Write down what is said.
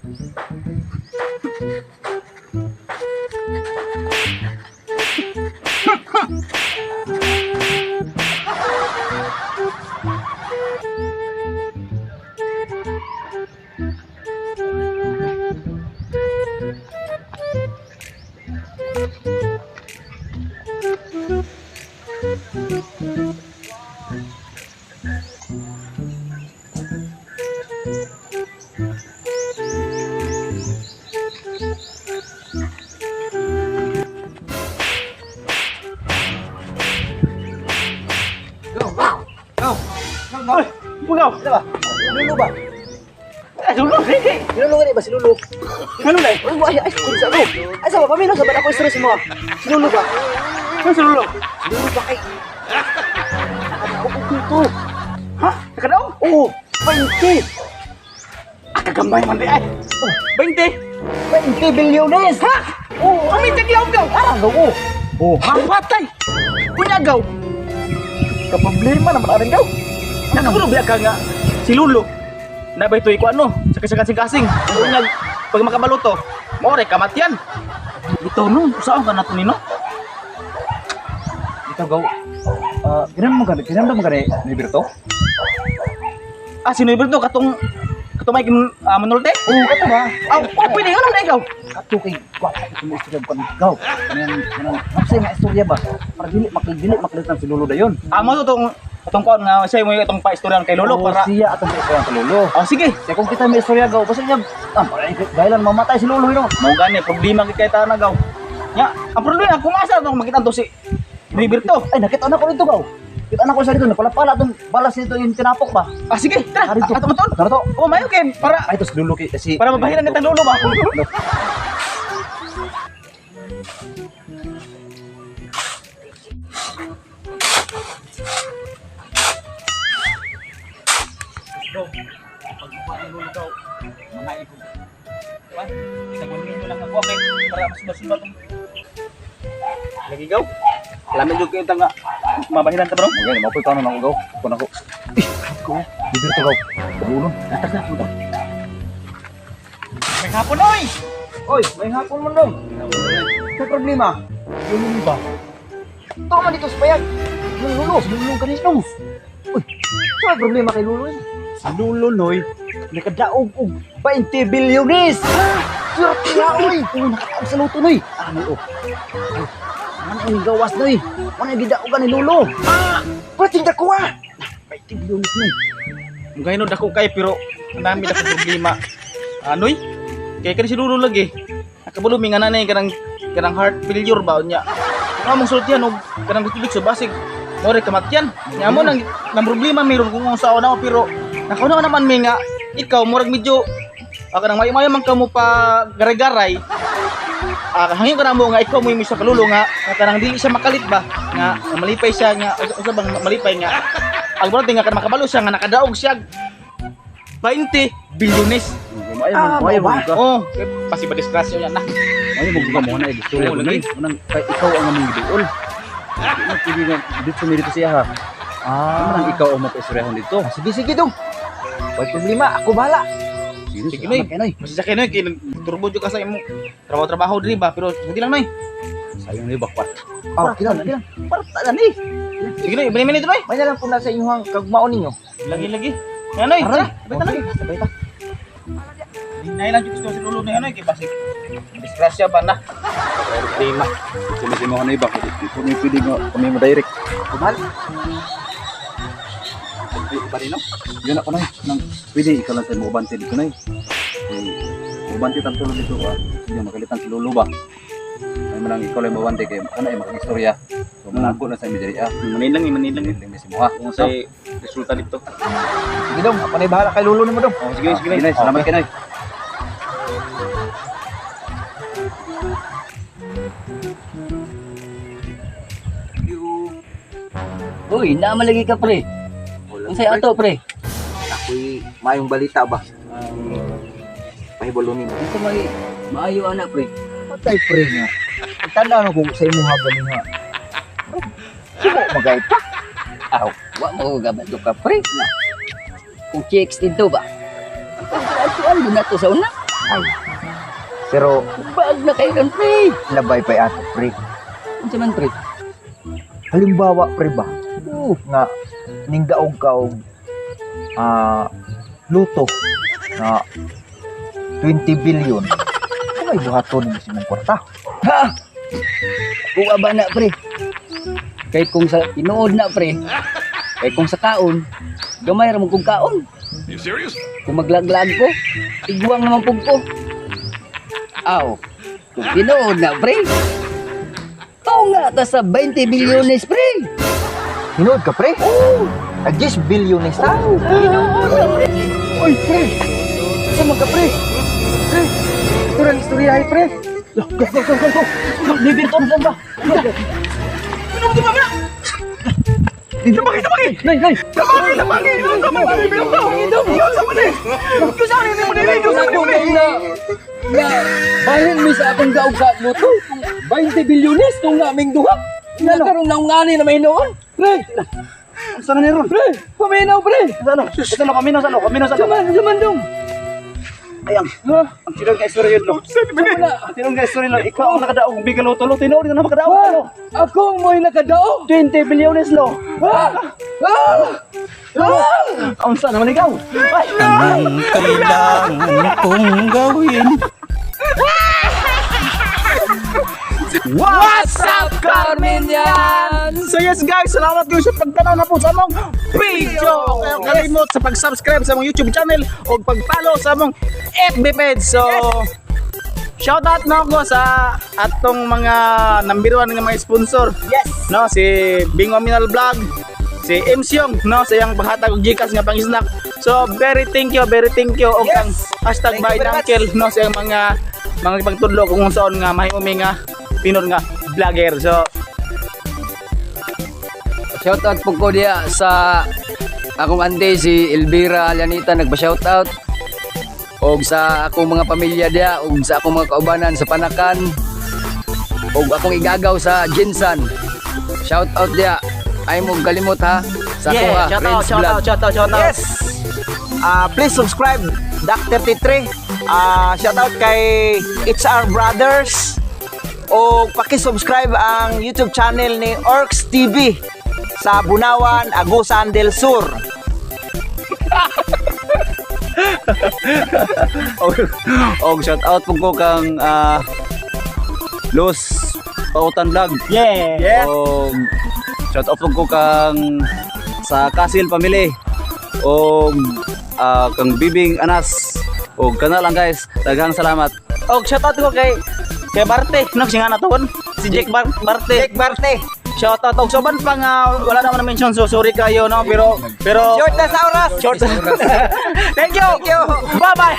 Go, go. Go. Go, go. Oy, bugaw. Ano ba? Lulu ba? Ay, sulo, sige. Lulu gani ba si Lulu? Ano na? Uy, ay, ay, kung sa go. Ay, sa ba? Pamino sa ba ako istorya sa mga? Si Lulu ba? Ano sulo? Si Lulu ba kay? Nakadaog og dito. Ha? Nakadaog? Oo, 20. Ah, kagamay man di ay. Oh, 20. 20 bilyones. Ha? Oo, Kami taglaw gaw. ah, gaw. Oo. Oh, Hapatay. Kunya gaw. ka problema naman aring gaw. Nakabulo biya ka nga si Lulo. Nabay to'y ko ano, sa kasing-kasing. Unyag pag makabaluto, more kamatyan. Ito no, saan ka nato nino? Dito gaw. Ah, ginan mo gani ni Berto? Ah, sino yung to katong katong may manulte? Oo, kato ba? Aw, oh, pwede ano na ikaw? Kato kay gwapa ito mo istorya kan gaw. Kanang kanang hapsay nga istorya ba? Para dili makalitan si Lulu dayon. Amo to tong atong kuan nga siya mo itong paistoryan kay Lolo Oo, para siya atong paistoryan kay Lolo. Oh, sige. Kaya kung kita may istorya gaw, basta niya, ah, dahilan mamatay si Lolo, yun. Mao gani problema kay kay tana gaw. Nya, ang problema kung asa tong makita to si Roberto. Ay, nakita na ko dito gaw. Kita na ko sa dito, napalapala itong balas nito yung tinapok ba? Ah, sige, tara. Ah, dito. Ato maton. Tara to. Oh, mayo kay para Ay, ito si Lolo kay, si... para mabahiran ni Lolo ba. Go. Pagkuha ng Lolo gaw, mga ikog. Diba? Isang minyo lang ako okay para masunod-sunod tong lagi gaw. Lamin jud kayo nga mabahiran ta bro. Okay, mapoy pa na ako gaw. Kuan ako. Eh, ko. Dito gaw. Lolo. Atas na punta. May hapon oy. Oy, may hapon mo dong. May problema. Lolo ba? Ito man dito sa payag. Yung Lolo, si Lolo kanino. Uy, sa may problema kay Lolo eh. Si Lolo noy, nakadaog og 20 bilyones. Ah, swerte nga oy. Oh, nakadaog sa luto noy. Ano oh. Ay, ano ang gawas noy? Ano ang gidaogan ni Lolo? Ah, prating dako ah. 20 bilyones noy. Mugay no dako kay pero ang dami dako problema. Anoy? Kay kani si Lolo lagi. Nakabalo mi nga nanay kanang kanang heart failure ba unya. Nga mong sultihan og kanang gusto sa basig. More kamatyan. Nya mo nang nang problema meron kung unsa na pero nakauna naman mi nga ikaw murag medyo kanang mayo-mayo man kamo pa garay-garay. Ah, hangyo ka na mo nga ikaw mo yung isa kalulo nga nga kanang dili siya makalit ba nga, nga malipay siya nga usa bang malipay nga ang brother nga kanang makabalo siya nga nakadaog siya 20 bilyones. Maayo Ah, mo, maayo ba? mo ka. Oh, pasi ba disgrasya yan na. Maayo mo ka mo na istorya Oo, ko noy. lagi. Unang kay ikaw ang among giduol. Di na pwede nga dito mi dito siya ha. Ah. Manang ikaw ang mapaistoryahan dito. Sige, sige dong. Walang problema, ako bahala. Sige, Sige, Noy. salamat kay Noy. Masaya kay Noy kay turbo jud ka sa imong trabaho-trabaho diri ba pero hindi lang Noy. Sayang Noy bakwat. Oh, kilang, kilang. Parta na ni. Sige Noy, bini dito Noy. May na lang po na sa inyong kagmaon ninyo. Lagi lagi. Yan Noy, tara. Sabay ta Noy. Sabay ta. Hinay lang jud gusto si Lolo ni Noy kay basig disgrasya ba na. Problema. Sino mo Noy bakit dito ni pwede nga kami mo direct. Ako bahala. Ay, iba rin, no? Yun ako Noy. Nang pwede ikaw lang tayo mobante dito Noy. Eh, mobante tanto lang dito ba. Sige makalitan si Lolo ba. Ay manang ikaw lang mobante kay ana ay makistorya. So manako na sa imi diri ah. Manil lang, manil lang. Lang si mo ha. Kung sa resulta dito. Sige dong, ako na bahala kay Lolo nimo dong. Oh, sige, sige. Sige, Noy. Salamat kay Noy. Uy, naman lagi ka pre. Unsay ato pre? Ako'y maayong balita ba? Pahibalo nimo. Unsa may maayo ana pre? Patay pre nga. Tanda na kung sa imuha ba niha. Sumo magay pa. Aw, wa mo gabado ka pre na. Kung checks dito ba? Ang pagkaatuan na to sa una. Ay. Pero Baag na kay kan, pre. labay pa ato, pre. Unsa man, pre? Halimbawa, pre ba? Nga ningdaog ka og lotto na 20 billion. Kung ay buhaton mo sa imong kwarta. Ha? Kung aba na, pre. Kay kung sa tinuod na, pre. Kay kung sa kaon, gamay ra man kong kaon. You serious? Kung maglaglag ko, iguang naman pug ko. Aw, kung tinuod na, pre. Tunga ta sa 20 bilyones, pre. Hinuod ka, pre? Oo. Ag 10 billion ta. Tinuod na, pre. Uy, pre! Sa mga pre! Pre! Ito rin istorya ay, pre! Go, go, go, go, go! Go, Libirton lang ba? Tabaki, tabaki! Nay, nay! Tabaki, tabaki! Tabaki, tabaki! Na, na, bahin mi sa akong daog sa lotto. 20 bilyones tung naming duha. Na karon naungani na may noon. Pre! Saan na ron? Pre, paminaw, pre. Ano? Ito na kami sa ano? Kami sa ano? Saman, saman dong. Ayang. Ha? Ang tinong ka istorya yun, no? Wala. Ang tinong ka istorya, no? Ikaw ang nakadaog biga lotto, lo. Tinuod ka na makadaog, Ha? lo. Ako mo'y nakadaog. 20 bilyones, lo. Ha? Ha? Ha? Ang saan naman ikaw? Ay! Anong kailangan kong gawin? What's up, Carminian? So yes guys, salamat kayo sa pagtanaw na po sa among video. Kaya kalimot sa pag-subscribe sa among YouTube channel o pag-follow sa among FB page. So, shout out na ako sa atong mga number one nga mga sponsor. Yes! No, si Bingo Minal Vlog, si M. Siong, no, sa iyang paghatag og GCash nga pang-snack. So, very thank you og kang hashtag Thank you by very much. Dunkel, no, sa iyang mga pagtudlo kung unsaon nga mahimo mi nga pinod nga vlogger. So, Shout out po ko diya sa akong ante si Elvira Alianita, nagpa-shout out. Og sa akong mga pamilya diya, og sa akong mga kaubanan sa Panakan, og akong igagaw sa Jinsan. Shout out diya. Ay mo kalimot ha sa Yeah, ako ha, shout out, Renz shout Vlog. out, shout out, shout out. Yes! Please subscribe Dak 33. Shout out kay HR Brothers. O paki-subscribe ang YouTube channel ni Orcs TV sa Bunawan, Agusan del Sur. Og shout out po ko kang Los Pautan Vlog. Yeah. Yeah. Og shout out po ko kang sa Kasil Family. Og kang Bibing Anas. Og kana lang guys, daghang salamat. Og shout out ko kay Barte, no, si nga na to, si Jake Barte. Jake Barte. Shout out og soban pa nga wala naman na mention, so sorry kayo, no, pero Short na sa oras. Short. Thank you. Thank you. Bye bye.